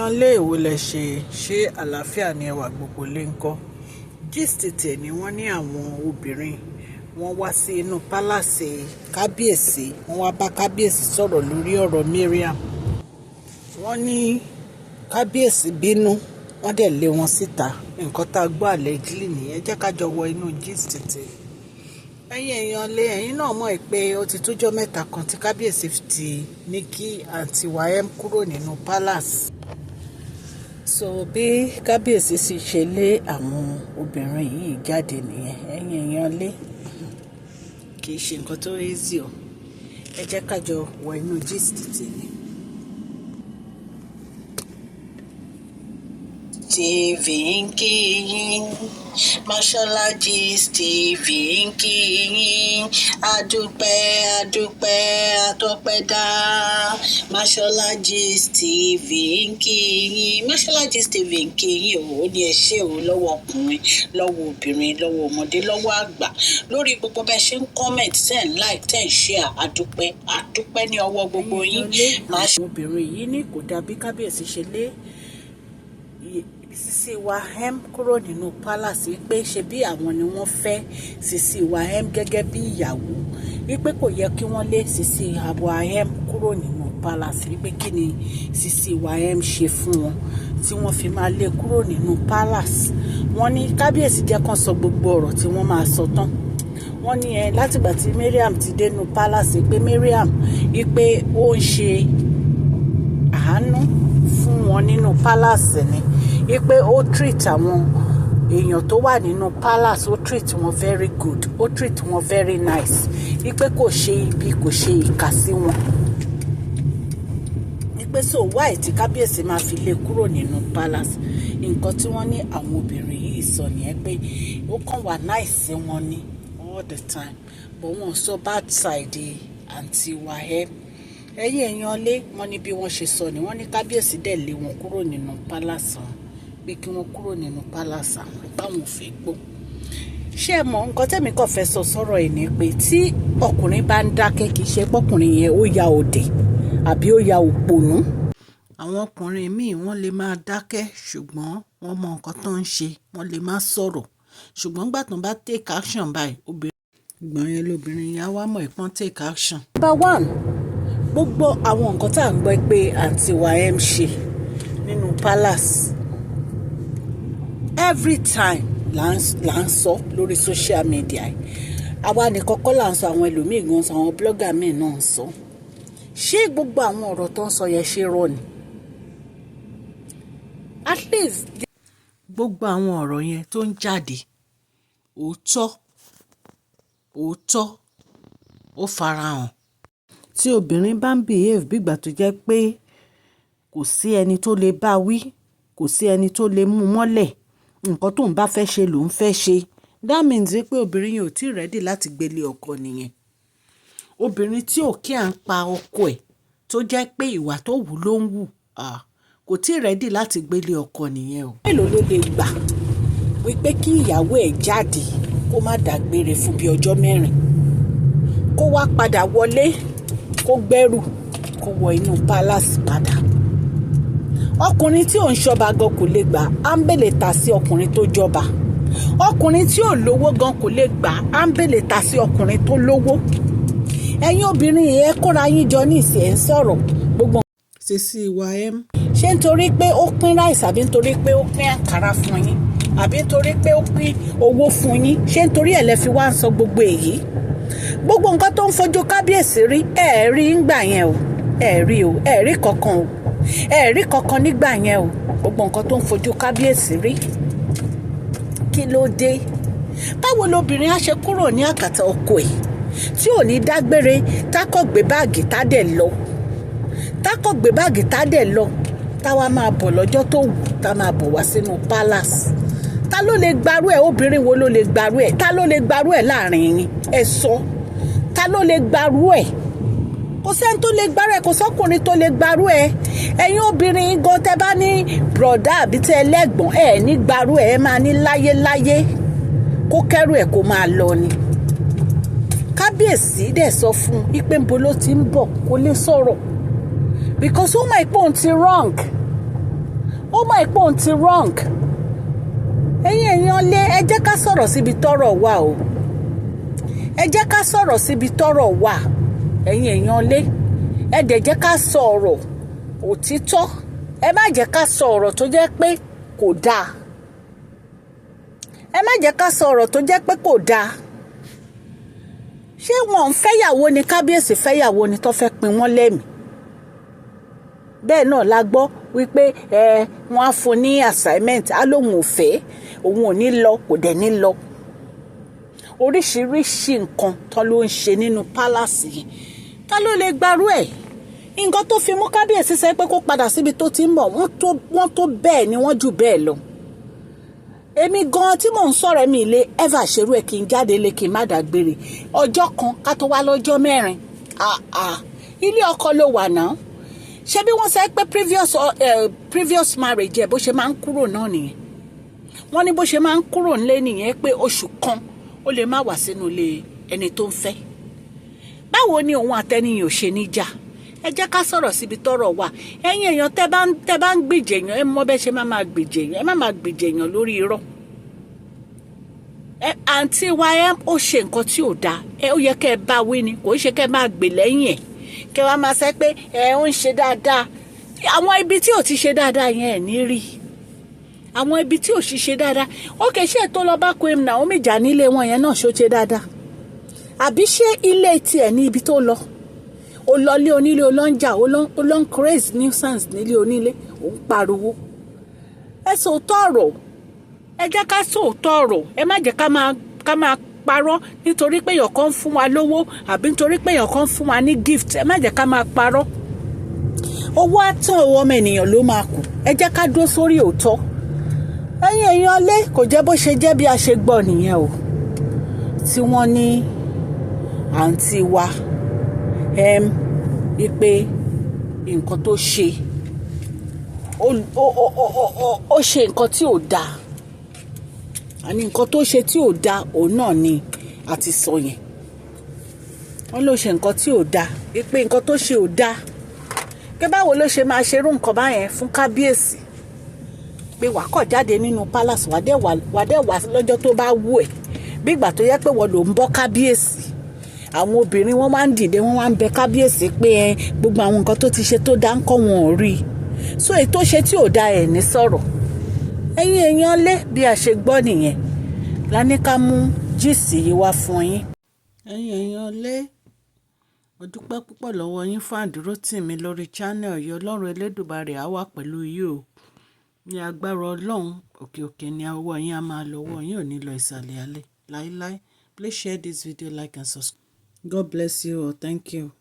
Èèyàn lé èwo lẹ ṣe, ṣé àlàáfíà ni ẹwà gbogbo lè ń kọ́. Gist tẹ̀ ni wọ́n ní àwọn obìnrin wọ́n wá sí inú palace kábíyèsí, wọ́n wá bá kábíyèsí sọ̀rọ̀ lórí ọ̀rọ̀ Mariam. Wọ́n ní kábíyèsí bínú, wọ́n dẹ̀ lé wọn síta. Nǹkan tá a gbọ́ allegedly nìyẹn. Jẹ́ ká jọ wọ inú gist tẹ̀. Ẹ̀yin èèyàn lé, ẹ̀yin náà mọ̀ pé ó ti tójọ́ mẹ́ta kan tí kábíyèsí ti ní kí àǹtí Wáyẹ́m kúrò nínú palace. So bí kábíyèsí sì ṣe lé àwọn obìnrin yìí jáde nìyẹn. Ẹ̀yin èèyàn lé, kì í ṣe nǹkan tó easy o. Ẹ jẹ́ ká jọ wọ inú gist tèmi. TV ń kí yín, Mashola Gist TV ń kí yín. Adúpẹ́, adúpẹ́, atọ́pẹ́dá. Mashola Gist TV ń kí yín. Mashola Gist TV ń kí yín o. Ó ní ẹ ṣé o, lọ́wọ́ ọkùnrin, lọ́wọ́ obìnrin, lọ́wọ́ ọmọdé, lọ́wọ́ àgbà, lórí gbogbo bẹ́ẹ̀ ṣe ń comment, ten like, 10 share. Adúpẹ́, adúpẹ́ ní ọwọ́ gbogbo yín. Máa obìnrin yìí ní kò dàbí kábíyèsí ṣe lé Sisi Wahem kúrò nínú palace, pé ṣe bí àwọn ni wọ́n fẹ́ Sisi Wahem gẹ́gẹ́ bí ìyàwó, wípé kò yẹ kí wọ́n lé Sisi Wahem kúrò nínú palace, wípé kí ni Sisi Wahem ṣe fún wọn tí wọ́n fi máa lé kúrò nínú palace. Wọ́n ní kábíyèsí jẹ́ kán sọ gbogbo ọ̀rọ̀ tí wọ́n máa sọ tán. Wọ́n ní ẹ látìgbà tí Mariam ti dénú palace, pé Mariam, wípé ó ń ṣe àánú fún wọn nínú palace ni, wípé ó treat àwọn èèyàn tó wà nínú palace, ó treat wọn very good, ó treat wọn very nice, wípé kò ṣe ibi, kò ṣe ìkà sí wọn, wípé so why tí kábíyèsí máa fi lé kúrò nínú palace? Nǹkan tí wọ́n ní àwọn obìnrin yìí sọ nìyẹn, pé ó kàn wà nice sí wọn ní all the time, but wọ́n sọ bad side àǹtí Waheb. Ẹ̀yin èèyàn lé, wọ́n ní bí wọ́n ṣe sọ ni, wọ́n ní kábíyèsí dẹ̀ lé wọn kúrò nínú palace wọn, pé kí wọ́n kúrò nínú palace àwọn, báwọn ò fẹ́ gbọ́. Ṣé ẹ mọ̀ nǹkan tẹ́mi kàn fẹ́ sọ sọ́rọ̀ ẹ̀ ni pé tí ọkùnrin bá ń dákẹ́, kì í ṣe pọ́kùnrin yẹn ó ya òdè àbí ó ya òpònú. Àwọn ọkùnrin míì, wọ́n lè máa dákẹ́, ṣùgbọ́n wọ́n mọ nǹkan tó ń ṣe. Wọ́n lè má sọ̀rọ̀, ṣùgbọ́n gbà tó bá take action báyìí, obìnrin ìgbọ̀n yẹn lobìnrin yẹn á wá mọ̀ ìpọ́n take action. Number one, gbogbo àwọn nǹkan tá à ń gbọ́ pé àǹtí Wahem ṣe nínú palace every time là ń sọ lórí social media. Àwa nìkan kọ́ là ń sọ, àwọn ẹlòmíì gan sọ, àwọn blogger míì náà ń sọ. Ṣé gbogbo àwọn ọ̀rọ̀ tó ń sọ yẹn, ṣe rọ ni? At least gbogbo àwọn ọ̀rọ̀ yẹn tó ń jáde, òótọ́, òótọ́ ó farahàn. Tí obìnrin bá ń behave bí ìgbà tó jẹ́ pé kò sí ẹni tó lè bá wí, kò sí ẹni tó lè mú mọ́lẹ̀, nǹkan tó ń bá fẹ́ ṣe ló ń fẹ́ ṣe, that means pé obìnrin yẹn ò tí ready láti gbélé ọkọ nìyẹn. Obìnrin tí ò kí à ń pa ọkọ ẹ̀, tó jẹ́ pé ìwà tó wù ló ń wù, kò tí ready láti gbélé ọkọ nìyẹn o. Mélòó ló lè gbà wípé kí ìyàwó ẹ̀ jáde, kó má dágbére fún bí ọjọ́ 4, kó wá padà wọlé, kó gbẹ́rù, kó wọ inú palace padà? Ọkùnrin tí ò ń ṣọba gan kò lè gbà á, ń bèlè ta sí ọkùnrin tó jọba. Ọkùnrin tí ò lówó gan kò lè gbà á, ń bèlè ta sí ọkùnrin tó lówó. Ẹ̀yin obìnrin yẹn, kóra yín jọ ní ìsìn, ẹ̀ ń sọ̀rọ̀ gbogbo. Sisi Wahem, ṣé nítorí pé ó pín rice, àbí nítorí pé ó pín àkàrà fún yín, àbí nítorí pé ó pín owó fún yín, ṣé nítorí ẹ̀ lẹ fi wá ń sọ gbogbo èyí? Gbogbo nǹkan tó ń fojú kábíyèsí rí, ẹ̀ rí ńgbà yẹn o, ẹ̀ rí o, ẹ̀ rí kankan o, ẹ̀ rí kankan nígbà yẹn o. Gbogbo nǹkan tó ń fojú kábíyèsí rí, kí ló dé? Báwo lobìnrin á ṣe kúrò ní àkàtà ọkọ ẹ̀ tí ò ní dágbére, tákọ̀ gbé báàgì tá dẹ̀ lọ, tákọ̀ gbé báàgì tá dẹ̀ lọ, táwa máa bọ̀ lọ́jọ́ tó wù, tá máa bọ̀ wá sínú palace? Ta ló lè gbarú ẹ̀? Obìnrin wo ló lè gbarú ẹ̀? Ta ló lè gbarú ẹ̀ láàrin yín? Ẹ sọ, ta ló lè gbarú ẹ̀? Kò sẹ́ni tó lè gbarú ẹ̀, kò sọ́kùnrin tó lè gbarú ẹ̀. Ẹ̀yin obìnrin gan, tẹ́ bá ní bùrọ̀dá àbí tẹ́ ẹlẹ́gbọ̀n ẹ̀ ní gbarú ẹ̀, ẹ máa ní láyéláyé, kó kẹ́rù ẹ̀, kó máa lọ ni. Kábíyèsí dẹ̀ sọ fún un wípé níbo ló ti ń bọ̀, kó lè sọ̀rọ̀, because ó mọ̀ pé òun ti wrong. Ó mọ̀ pé òun ti wrong. Ẹ̀yin èèyàn lé, ẹ jẹ́ ká sọ̀rọ̀ síbi tọ́rọ̀ wà o. Ẹ jẹ́ ká sọ̀rọ̀ síbi tọ́rọ̀ wà. Ẹ̀yin èèyàn lé, ẹ dẹ̀ jẹ́ ká sọ̀rọ̀ òtítọ́. Ẹ má jẹ́ ká sọ ọ̀rọ̀ tó jẹ́ pé kò dáa. Ẹ má jẹ́ ká sọ ọ̀rọ̀ tó jẹ́ pé kò dáa. Ṣé wọn ń fẹ́yàwó ni? Kábíyèsí fẹ́yàwó ni tó fẹ́ pin wọ́n lẹ́mìí. Bẹ́ẹ̀ náà la gbọ́ wípé ẹ wọ́n á fún ní assignment, á lóun ò fẹ́, òun ò ní lọ, kò dẹ̀ ní lọ. Oríṣiríṣi nǹkan tó ló ń ṣe nínú palace yìí, ta ló lè gbarú ẹ̀? Nǹkan tó fi mú kábíyèsí sọ pé kó padà síbi tó ti ń bọ̀, wọ́n tó bẹ́ẹ̀ ni wọ́n jù bẹ́ẹ̀ lọ. Èmi gan tí mò ń sọ̀rọ̀, mi lè ever ṣerú ẹ̀, kí n jáde lé, kí n má dágbére ọjọ́ kan, ká tó wá lọ́jọ́ 4. Ah ah, ilé ọkọ ló wà náà. Ṣé bí wọ́n sọ pé previous marriage ẹ̀, bó ṣe máa ń kúrò náà nìyẹn? Wọ́n ní bó ṣe máa ń kúrò nílé nìyẹn, pé oṣù kan, ó lè má wà sínú ilé ẹni tó ń fẹ́. Báwo ni òun àtẹniyàn ò ṣe ní jà? Ẹ jẹ́ ká sọ̀rọ̀ síbi tọ́rọ̀ wà. Ẹ̀yin èèyàn, tẹ́ bá ń gbèjè èèyàn, ẹ mọ bẹ́ẹ̀ ṣe má máa gbèjè èèyàn. Ẹ má máa gbèjè èèyàn lórí irọ́. Ẹ àǹtí wa, ẹ ó ṣe nǹkan tí ò dáa, ẹ ó yẹ kẹ́ ẹ bá wí ni. Kò ń ṣe kẹ́ ẹ máa gbè lẹ́yìn ẹ̀, kẹ́ wàá máa sẹ́ pé ẹ ń ṣe dáadáa. Àwọn ibi tí ò ti ṣe dáadáa yẹn, ẹ̀ ní rí àwọn ibi tí ò sì ṣe dáadáa. Ó kè ṣe tó lọ bá Queen Naomi jà nílé wọn yẹn náà, ṣó ṣe dáadáa? Àbí ṣé ilé tiẹ̀ ní ibi tó lọ? Ó lọ lé onílé, ó lọ ń jà, ó lọ ń create nuisance nílé onílé, ó ń pariwo. Ẹ sòótọ́ ọ̀rọ̀. Ẹ jẹ́ ká sòótọ́ ọ̀rọ̀. Ẹ má jẹ́ ká máa parọ́ nítorí pé èèyàn kan ń fún wa lówó, àbí nítorí pé èèyàn kan ń fún wa ní gift. Ẹ má jẹ́ ká máa parọ́. Owó àtàn owó ọmọ ènìyàn ló máa kù. Ẹ jẹ́ ká dúró sórí òótọ́. Ẹ̀yin èèyàn lé, kò jẹ́ bó ṣe jẹ́. Bí a ṣe gbọ́ nìyẹn o, tí wọ́n ní àǹtí wa wípé nǹkan tó ṣe, ó ṣe nǹkan tí ò dáa. Àní nǹkan tó ṣe tí ò dáa, òun náà ni a ti sọ yẹn. Wọ́n ló ṣe nǹkan tí ò dáa, wípé nǹkan tó ṣe ò dáa, pé báwo ló ṣe máa ṣerú nǹkan báyẹn fún kábíyèsí, pé wàá kọ̀ jáde nínú palace, wàá dẹ̀ wá lọ́jọ́ tó bá wù ẹ́, bí ìgbà tó yẹ pé wọ́n ló ń bọ́ kábíyèsí. Àwọn obìnrin, wọ́n máa ń dìde, wọ́n máa ń bẹ kábíyèsí pé ẹ gbogbo àwọn nǹkan tó ti ṣe tó dá ń kọ́, wọn ò rí i. So èyí tó ṣe tí ò dá, ẹ̀ ní sọ̀rọ̀. Ẹ̀yin èèyàn lé, bí a ṣe gbọ́ nìyẹn, la ní ká mú gist yìí wá fún yín. Ẹ̀yin èèyàn lé, mo dúpẹ́ púpọ̀ lọ́wọ́ yín fún àdúrótì mi lórí channel yìí. Ọlọ́run Elédùmarè á wà pẹ̀lú yín o. Ní agbára Ọlọ́run, òkè òkè ni ọwọ́ yín á máa lọ, ọwọ́ yín ò ní lọ ìsàlẹ̀ alẹ́ láíláí. Please share this video, like and subscribe. God bless you all. Thank you.